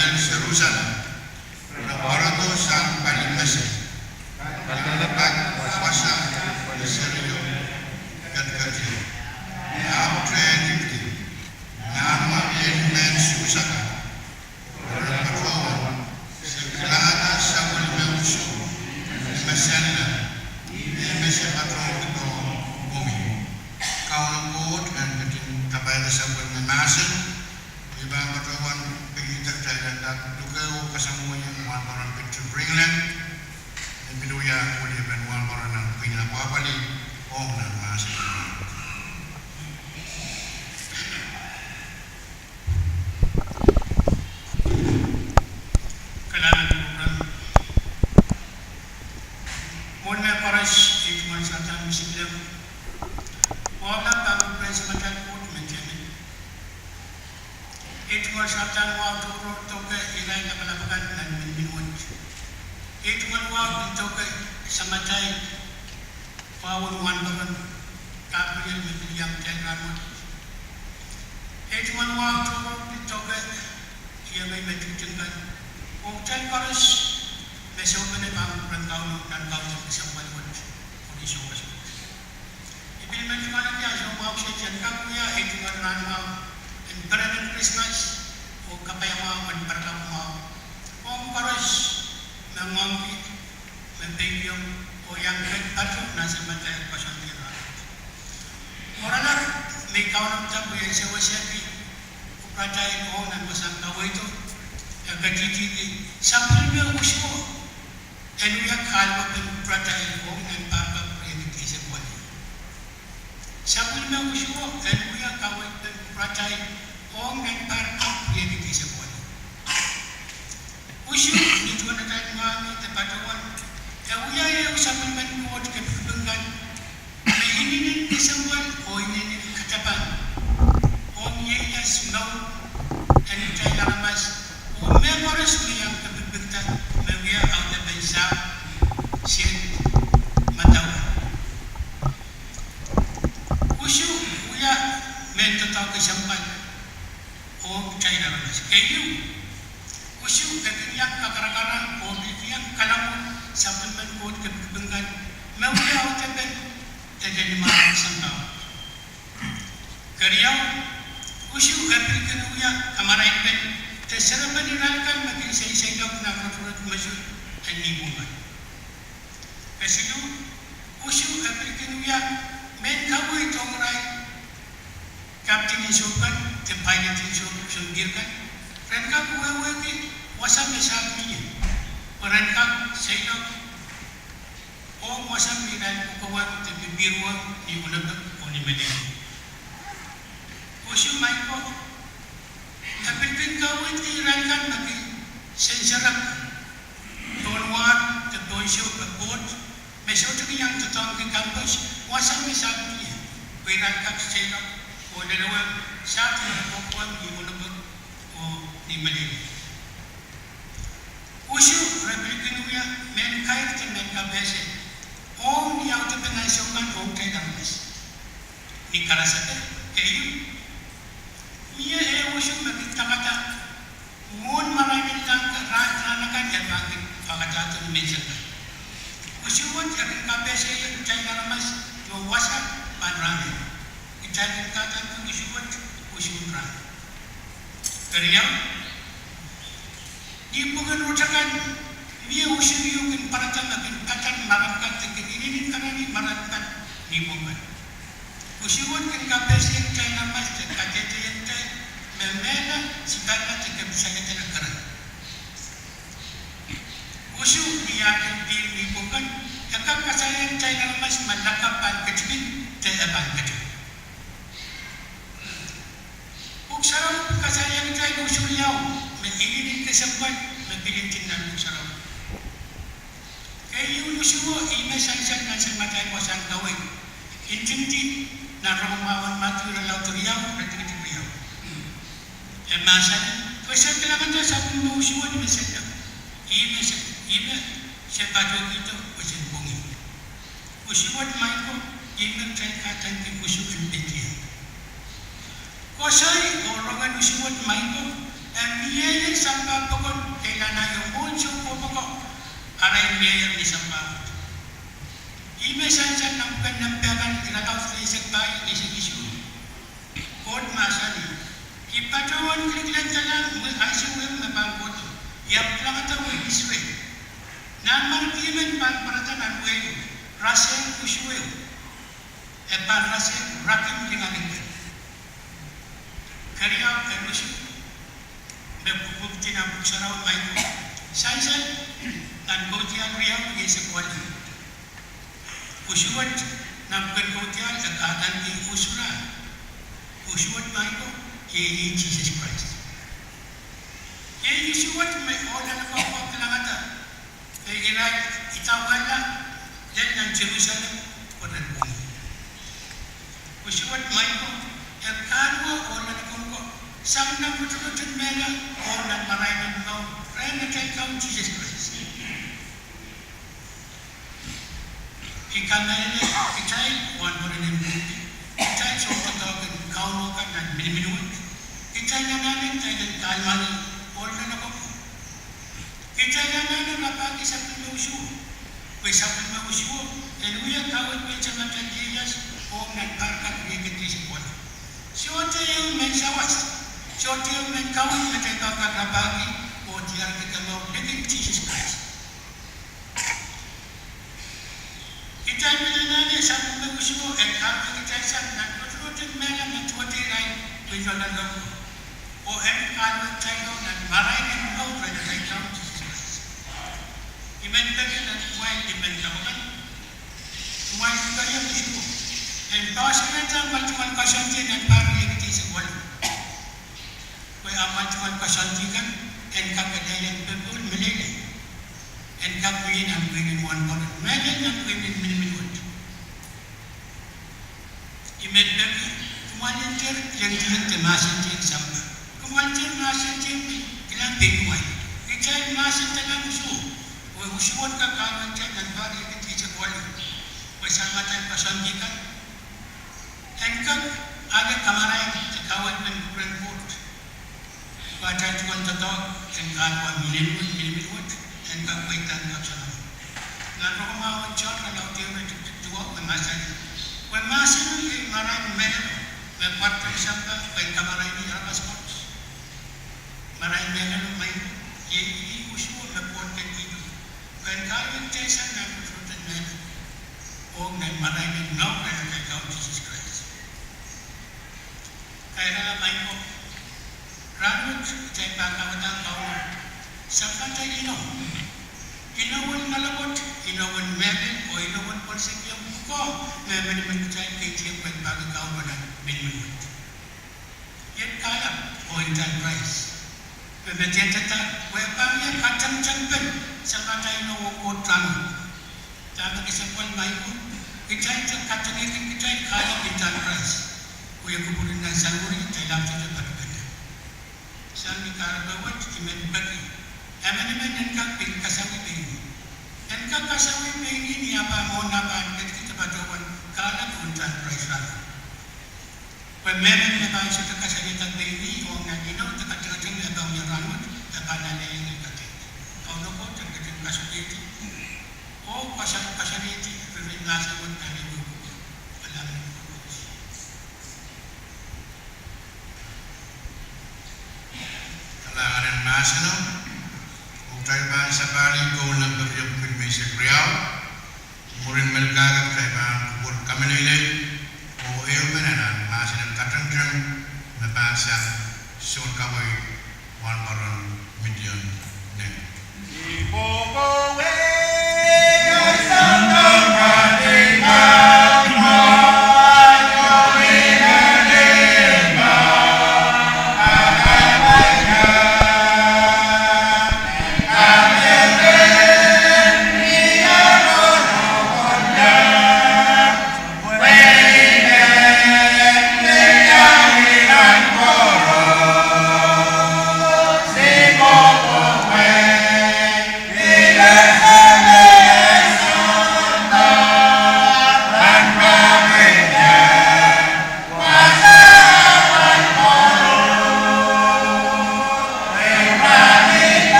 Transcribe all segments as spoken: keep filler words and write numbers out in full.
Serusalem, re pwarodo sang pali mese, kalelapak wasa ni serio ketiketi, ni ahpw tehn ipwidi, nanmwarkien mehn Suhs akan, re patohwan, se kilangada sapwellime usu, ni me sendla, ni me se patohwan pwung pwungi. Kauno Koht en ketin kapaiada sapwellime mahsen, I pahn patohwan peidek kitail en kak luke oh kasamwohie wahnpoaron Benjamin Ringilan, en pil wia weliepen wahnpoaron nan pwihn en apwahpwalih ong nan mahsen. Kalahngan en kupwuramwail. Mwohn mehkoaros, ei tungoal Sapwdahn Misilehu. Wahu lap pahn kupwuren Samatail Koht me dene, ei tungoal Sapwdahn wahu tohrohr doke irail lapalap akan nan minimin wet. Ei tungoal wahu pil doke Samatail wahun wahnpoaron Gabriel me pil iang kitail rahnwet. Ei tungoal wahu tohrohr pil doke iengei me tuhtun kan, oh kitail koaros me sohpene pahn kupwuren Kauno nan kaudok kesempwal wet, oh ni sohte wet. I pil men tungoal ni ansou mwahu kiset en kak wia ei tungoal rahn mwahu en perenen Krismas oh kapai mwahu en perepek mwahu ong koaros me ngoangki, me peikiong, oh iang ken patoh nan Samatail koasoandi rahnwet. Oaralap me I kaunopda pwe I en sewesehki kupwuratail ong nan wasahn kaweido, e ketihtihki sapwellime usuo en wia kahluwepen kupwuratail ong nan pahr kak riekid eisek waluh. Sapwellime usuo en wia kahluwepen kupwuratail ong nan pahr kak riekid eisek waluh. Usu ni duwen atail mwahngih de patohwan, e wia ehu sapwellimen Koht kepikipik kan, me inenen kesempwal oh inenen katapan ong ieias mour en kitail aramas, oh mehkoaros me iang kepikipikda, me wia audepen Sahm Sent Madawa. Usu wia mehn doadoahk kesempwal ong kitail aramas. Keieu, usu e kin iang kakarakara oh pil iang kalamwur sapwellimen Koht kepikipik kan, me wia audepen de limwahn sampah. Keriau, usu e pil kin wia kamarainpen de serepen irail kan me kin seiseilok nan rotorot mosul en nipwong kan. Kesiluh, usu e pil kin wia mehn kaweid ong irail captain en sohp kan de pilot en sohp, sounpir kan, ren kak wehwehki wasa me saht mie, pwe ren kak seiloak ong wasa me irail pwukoahng de pipihrwohng ni onopek oh ni melien. Usu, maing ko, e pil kin kaweidki irail kan me kin senserek pohn ward de pohn sohp de pwoat me sohte kin iang doadoahngki campus wasa me saht mie, pwe irail kak seiloak oh lelohng saht me pwukoahng ni onopek oh ni melien. Usu re pil kin wia mehn kair de mehn kapehse ong ni audepen ansou kan ong kitail aramas. Ni karasepe, keieu, mie ehu usu me kin takada mwohn marain en rahn akan, rahn akan e pahn kin pahkadahdo ni menseng kan. Usu wet e kin kapehsehiong kitail aramas me wasa pahn rahn wet. Kitail kin kadaniki usu wet usun rahn. Keriau, nipwong en rotakan, mie usu me kin pwarada me kin patan marain kan de kin inenen karanih marain kan nipwong kan. Usu wet kin kapehsehiong kitail aramas de kadehdehiong kitail me mehla, siparla de kepit sangete keren. Usu ni aht en pihl nipwong kan, e kak kasalehiong kitail aramas me lakapw pahn ketikihong de e pahn ketikihong. Pwuhk Sarawi pil kasalehiong kitail usu riau me inenen kesempwal me pil ntingdi nan Pwuhk Sarawi. Keieu, usuo ih me sansal nan Samatail wasahn kaweid, ntingdi nan rongamwahu en Madiu irelaud riau, iretikitik riau. E mahsanih, pwe se kilangada sapwellime usu wet me sendla, ih me se, ih me se patohkihdo pwe sen pwongih. Usu wet, maing ko, ih me kitail kadaniki usu en Pendieng. Koasoi oh rongen usu wet, maing ko, Mie sampah pokon keilahn aio mwohn soukohp oko, arail mie ni sampah wet. Ihme sansal nan pwuken Nempehkan irelaud eisek pahieu, eisek isuh. Koht mahsanih, I patohwan kilikilang dahla mwo ansou ehu me pahn kohdo, I ahpw kilangada wehi Israel. Nanmwarki men pahn pwarada nan wehi, rasehng usu ehu. E pahn rasehng rakin lingalingan. Keriau en usu, me pwupwukdi nan Pwuhk Sarawi, maing ko, sansal nan Kaudiahl riau, eisek waluh. Usu wet nan pwuken Kaudiahl e kahdaneki usu rahn. Usu wet, maing ko, iei Sises Krais. Iei usu wet me ohl loalokong ko kilangada me irail idawehla lel nan Serusalem pwe ren pwung. Usu wet, maing ko, e kahluwa ohl loalokong ko sang nan rotorot en mehla oh nan marain en mour rehn atail Kaun Sises Krais. I kamehlele kitail wahnpoaron en pwung, kitail soundoadoahk en Kauno kan nan miniminiwet, kitail anahne kitail en kahlemengih ohl loalokong ko. Kitail anahne rapahki sapwellime usuo, pwe sapwellime usuo en wia kaweid me Samatail ieias ong nan pahr kan riekid eisek waluh. Sohte ehu mehn sawas, sohte ehu mehn kaweid me kitail pahn kak rapahki oh diarki komour likin Sises Krais. Kitail men anahne sapwellime usuo en kahluwa kitail sang nan rotorot en mehla me duwehte irail pwihn loalokong ko, oh en kahluwa kitail nan marain en mour rehn atail Kaun Sises Krais. I men peki nan kumwail, I men kapakap, kumwail kak iang usuo en poahsoanehda amwail tungoal koasoandi nan pahr riekid eisek waluh. Pwe amwail tungoal koasoandi kan en kak elehieng popohl meleilei, en kak mie nan pwihn en wahnpoaron, mehlel nan pwihn en miniminiwet. I men peki kumwail en dehr kilengdieng de mahsendien sampah. Kumwail dehr mahsendien kilang pein kumwail. Kitail mahsenda nan usuo, pwe usuo en kak kahluwa kitail nan pahr riekid eisek waluh, pwe sang atail koasoandi kan en kak ale kamarain de kaweid en kupwuren Koht. Pwe atail tungoal doadoahk en kahluwa miniminiwet, miniminiwet en kak pweida nan kak soangen. Nan Rongamwahu en John irelaud ehu iretikitik duwau e mahsanih, pwe mahseno iei marain mehlelo me pwarada sampah pwehn kamaraini aramas koaros. Marain mehlelo, maing ko, iei ih usuo me Koht ketikihdo pwehn kahluwa kitail sang nan rotorot en mehla ong nan marain en mour rehn atail Kaun Sises Krais. Kahrehda, maing ko, rahnwet kitail pahn kawadahng Kauno sapwellime inou, inou en loalopwoat, inou en mehlel, oh inou en pwonsek ieu pwukoa me emenemen kitail ketin pwehn pahki Kauno nan miniminiwet. Iet kalap oh intahn Krais me medehdehda pwe e pahn wia katengtengpen sapwellime inou ong Koht rahnwet. Dahme kesempwal, maing ko, kitail te katengehki kitail kalap intahn Krais, oh wia kupwuren nan soahng wuri kitail ahpwtehte patpene. Sang ni kahrepe wet I men peki emenemen en kak pil kasawih pein ih. En kak kasawih pein ih ni ah pahn mwohn ah pahn ketikihda patohwan kalap oh intahn Krais rahnwet. Pwe mehmen me pahn sohte kasalehda pein ih ong nan inou de katengeteng me e pahn wia rahnwet, e pahn alehieng ei kadeik. Kauno Koht en ketin kasukedi oh kasal, kasalehdi riri mahsen wet nan ehu. Kalahngan en Koht. Kalahngan en mahseno. Oh kitail pahn sapahl koul nempe riepwuki eisek riau. Mwurin me kitail pahn kupwur kameleilei oh ehupene nan mahsen en katengteng me pahn sang soun kaweid wahnpoaron Midian Neng.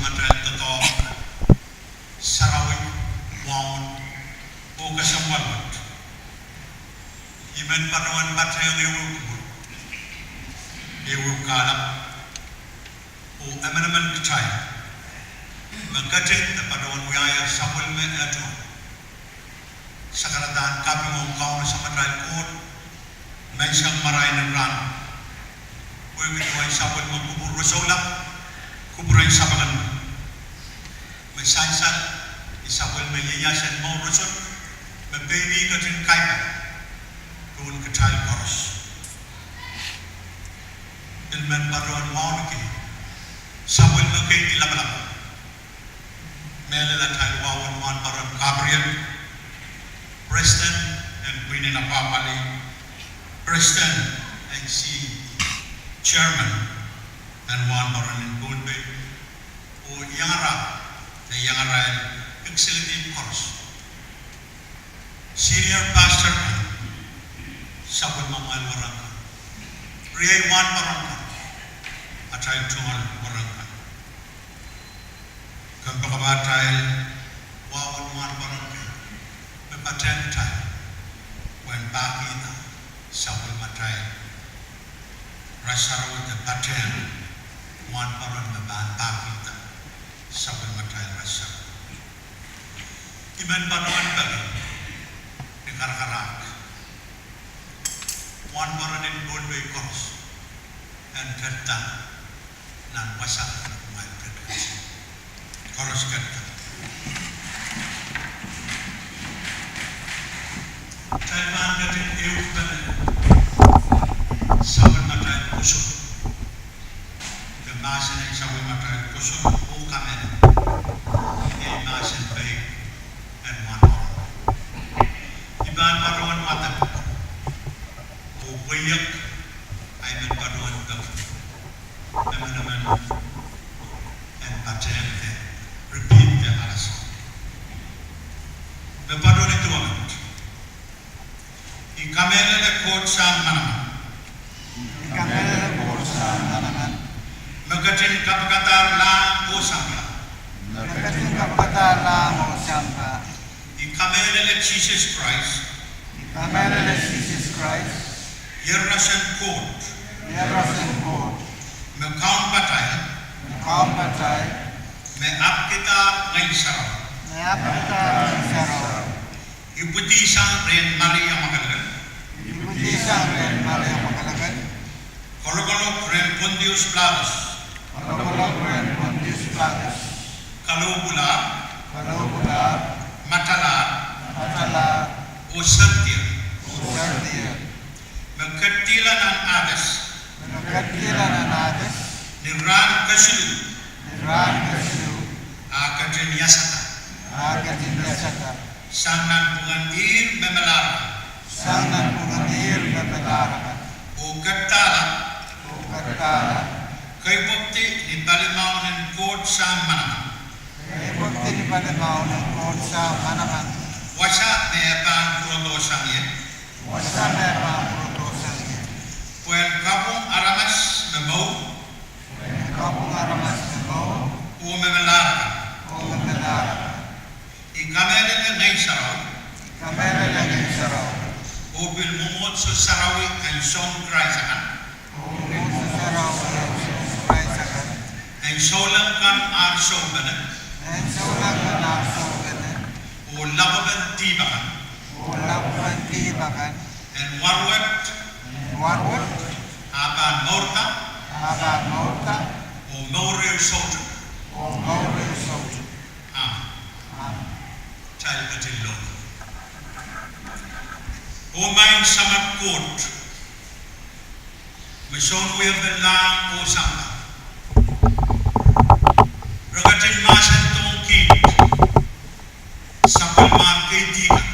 atail doadoahk sarawi, waun, oh kesempwal wet. I men patohwan patehng ehuehu kupwur, ehuehu kahlap, oh emenemen kitail me ketin de patohwan wiahier sapwellime eto sakaradahn kaping ong Kauno Samatail Koht menseng marain en rahno. Pwehki duwen sapwellime kupwur rosoulap, kupwuren sapeng me sansal, ni sapwellime ieias en mour roson, me pein ih ketin kaipah pohn kitail koaros. I men patohwan wauneki sapwellime keidi lapalap, mehlel atail wahwen Wahnpoaron Gabriel, President en Pwihn en Apwahpwalih, President and Chairman en Wahnpoaron en Pohnpei, oh iangara, de iangarail executive koaros, Senior Pastor, sapwellimamwail wahnpoaron, riei wahnpoaron, atail tungoal wahnpoaron, kompoakepatail wahwen wahnpoaron me patehng kitail pwehn pahkihda sapwellimatail rasarawi, de patehng wahnpoaron me pahn pahkihda sapwellimatail rasarawi. I men patohwan peki ni karakarahk wahnpoaron en Pohnpei koaros en ketido nan wasa me kumwail ketido. Koaros ketido. Kitail pahn ketin ehukipene sapwellimatail pwoson, de mahsen en sapwellimatail pwoson oh kamehlele, iei mahsen peik en wahnpoaron. I pahn patohwan wadek oh pweiek, I men patohwan peki emenemen en patehng de repeat de alas me patohwan ih duwet: I kamehlele Koht Sahm manaman, I kamehlele Koht Sahm manaman, me ketin kapikadahr lahng oh sampah, me ketin kapikadahr lahng oh sampah. I kamehlele Sises Krais, I kamehlele Sises Krais, Iehrosen Koht, Iehrosen Koht, me kaun patail, me kaun patail, me apwkidahr Ngehn Sarawi, me apwkidahr Ngehn Sarawi, ipwidihsang rehn Maria Mwakelekel, ipwidihsang rehn Maria Mwakelekel, kalokolok rehn Pontius Pilatus, kalokolok rehn Pontius Pilatus, kalohpwualahr, kalohpwualahr, matalahr, matalahr, oh serdier, oh serdier, me ketidihla nan Hades, me ketidihla nan Hades, ni rahn kesiluh, ni rahn kesiluh, a ketin iasada, a ketin iasada, sang nan pwungen ihr me melahr akan, sang nan pwungen ihr me melahr akan, oh ketidahla, oh ketidahla, keipwopwidi ni palimaun en Koht Sahm manaman, keipwopwidi ni palimaun en Koht Sahm manaman, wasa me e pahn pwurodohsang ie, wasa me e pahn pwurodohsang ie, pwehn kapwung aramas me mour, pwehn kapwung aramas me mour, oh me melahr akan, oh me melahr akan. I kamehlele Ngehn Sarawi, I kamehlele Ngehn Sarawi, oh pil mwomwohdiso sarawi en Soun Krais akan, oh pil mwomwohdiso sarawi en Soun Krais akan, en souleng kan ar sounpene, en souleng kan ar sounpene, oh lapwepen dihp akan, oh lapwepen dihp akan, en war wet, en war wet, a pahn mourda, a pahn mourda, oh mour ehu soutuk, oh mour ehu soutuk. Amen. Amen. Kitail ketin loale. Oh Maing Samat Koht, me sounwiepen lahng oh sampah, re ketin mahsendohng kiht sapwellimomwi keidi kan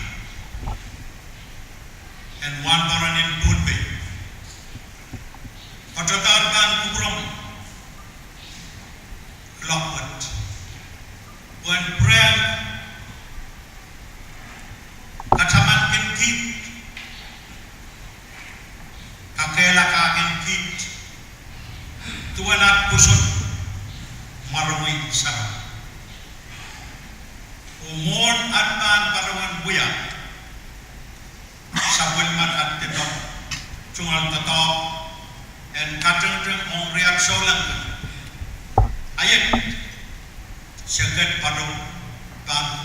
en wahnpoaron en Pohnpei, patohdahr pahn kupwuromwi kuloak wet, pwehn pwurehng katamankin kiht, kakehlakahkin kiht duwen at pwoson mwaromwi Sarawio. Oh mwohn at pahn patohwan wia sapwellime at doadoahk, tungoal doadoahk en katingting ong riat souleng kan, a iet, se ket pahn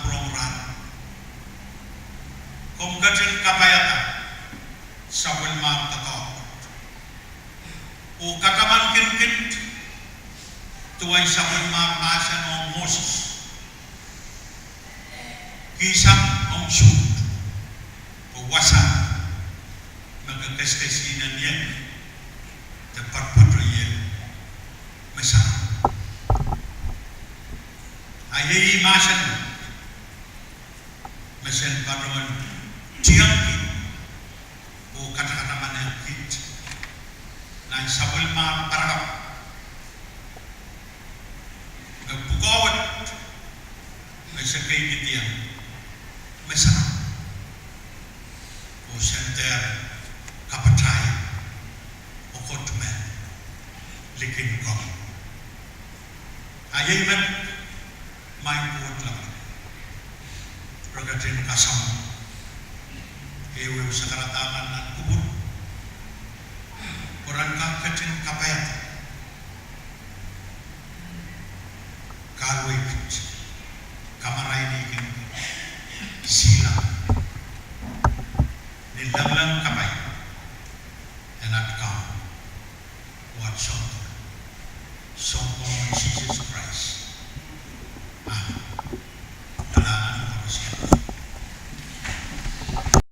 pwurehng rahn. Komw ketin kapaiada sapwellime doadoahk oh katamankin kiht, duwen sapwellime mahsen ong Moses: Kihsang omw suht, pwe wasa me ke kesikesihnen ie de poatopoat ie me sarawi. A iei mahsen me sen patohwan tiengki oh katakatamanehng kiht nan sapwellime parakapw me pwukoa wet me se keikihdiong me sarawi, oh sen dehr kapatahieng pwukoa me likin komwi. A iei met, maing Koht Lapalap, re ketin kasamwo ehuehu sakaradahn nan kupwur, pwe ren kak ketin kapaiada, kahluwa kiht, kamarainihki kiht, silahr ni lengileng kapai en at Kaun oh at Sounkomour, Sounkomour Sises Krais. Amen.